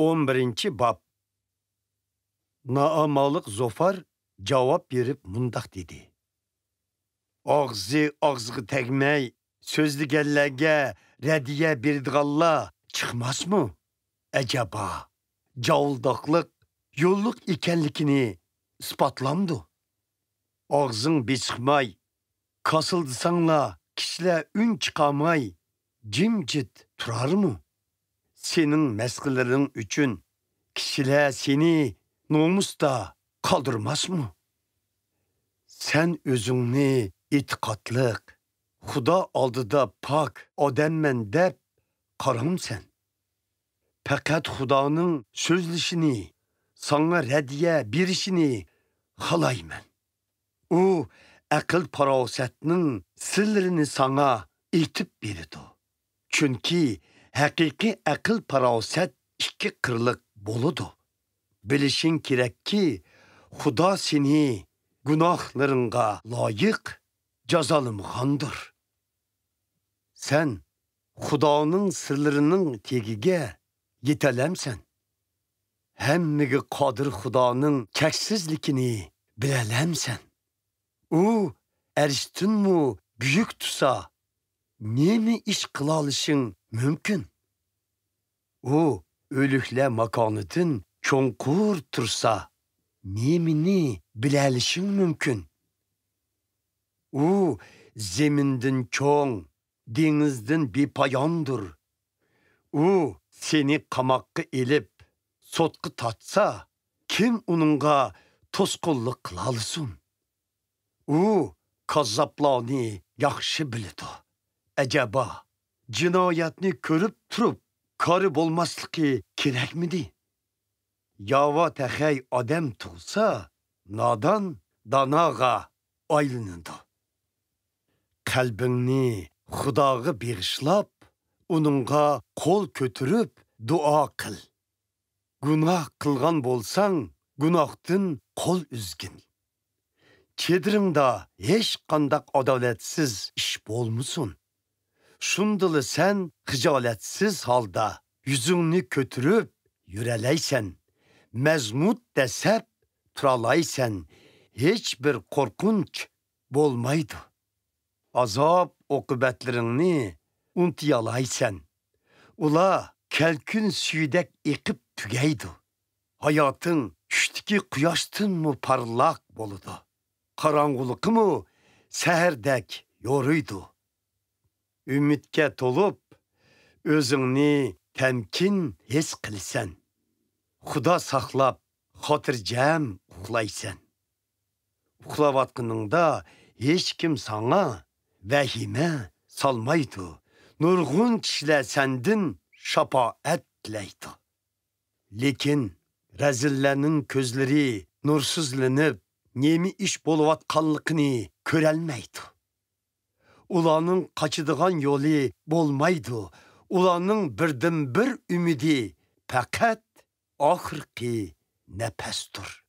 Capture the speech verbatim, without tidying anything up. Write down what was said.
ئون بىرىنچى باب. نائامالىق زوفار جاۋاب بېرىپ مۇنداق دېدى: ئاغزى ئاغزىغا تەگمەي سۆزلىگەنلەرگە رەددىيە بېرىدىغانلار چىقماسمۇ؟ ئەجەبا، جاۋۇلداقلىق يوللۇق ئىكەنلىكىنى ئىسپاتلامدۇ؟ ئاغزىڭ بېسىقماي، كاسىلدىساڭلا، كىشىلەر ئۈن چىقارماي، جىمجىت تۇرارمۇ؟ سېنىڭ مەسخىرىلىرىڭ ئۈچۈن كىشىلەر سېنى نومۇستا قالدۇرماسمۇ؟ سەن ئۆزۈڭنى ئېتىقادلىق، خۇدا ئالدىدا پاك ئادەممەن دەپ قارامسەن؟ پەقەت خۇدانىڭ سۆزلىشىنى، ساڭا رەددىيە بېرىشىنى خالايمەن. ئۇ ئەقىل-پاراسەتنىڭ سىرلىرىنى ساڭا ئېيتىپ بېرىدۇ. چۈنكى ھەقىقىي ئەقىل-پاراسەت ئىككى قىرلىق بولىدۇ. بىلىشىڭ كېرەككى، خۇدا سېنى گۇناھلىرىڭغا لايىق جازالىمىغاندۇر. سەن خۇدانىڭ سىرلىرىنىڭ تېگىگە يېتەلەمسەن؟ ھەممىگە قادىر خۇدانىڭ چەكسىزلىكىنى بىلەلەمسەن؟ ئۇ ئەرشتىنمۇ بۈيۈك تۇرسا، نېمە ئىش قىلالىشىڭ مۇمكىن؟ ئۇ ئۆلۈكلەر ماكانىدىن چوڭقۇر تۇرسا، نېمىنى بىلەلىشىڭ مۇمكىن؟ ئۇ زېمىندىن چوڭ، دېڭىزدىن بىپاياندۇر. ئۇ سېنى قاماققا ئېلىپ، سوتقا تارتسا، كىم ئۇنىڭغا توسقۇنلۇق قىلالىسۇن؟ ئۇ كاززاپلارنى ياخشى بىلىدۇ. ئەجەبا، جىنايەتنى كۆرۈپ تۇرۇپ، كارى بولماسلىقى كېرەكمىدى؟ ياۋا تەخەي ئادەم تۇغسا، نادان داناغا ئايلىنىدۇ. قەلبىڭنى خۇداغا بېغىشلاپ، ئۇنىڭغا قول كۆتۈرۈپ دۇئا قىل. گۇناھ قىلغان بولساڭ، گۇناھتىن قول ئۈزگىن. چېدىرىڭدا ھېچقانداق ئادالەتسىز ئىش بولمىسۇن. شۇندىلا سەن خىجالەتسىز ھالدا يۈزۈڭنى كۆتۈرۈپ يۈرەلەيسەن، مەزمۇت دەسسەپ تۇرالايسەن، ھېچبىر قورقۇنچ بولمايدۇ. ئازاب-ئوقۇبەتلىرىڭنى ئۇنتۇيالايسەن. ئۇلار كەلكۈن سۈيىدەك ئېقىپ تۈگەيدۇ. ھاياتىڭ چۈشتىكى قۇياشتىنمۇ پارلاق بولىدۇ. قاراڭغۇلۇقىمۇ سەھەردەك يورۇيدۇ. ئۈمىدكە تولۇپ، ئۆزۈڭنى تەمكىن ھېس قىلىسەن. خۇدا ساقلاپ، خاتىرجەم ئۇخلايسەن. ئۇخلاۋاتقىنىڭدا ھېچكىم ساڭا ۋەھىمە سالمايدۇ. نۇرغۇن كىشىلەر سەندىن شاپائەت تىلەيدۇ. لېكىن رەزىللەرنىڭ كۆزلىرى نۇرسىزلىنىپ، نېمە ئىش بولۇۋاتقانلىقىنى كۆرەلمەيدۇ. ئۇلارنىڭ قاچىدىغان يولى بولمايدۇ. ئۇلارنىڭ بىردىنبىر ئۈمىدى پەقەت ئاخىرقى نەپەستۇر.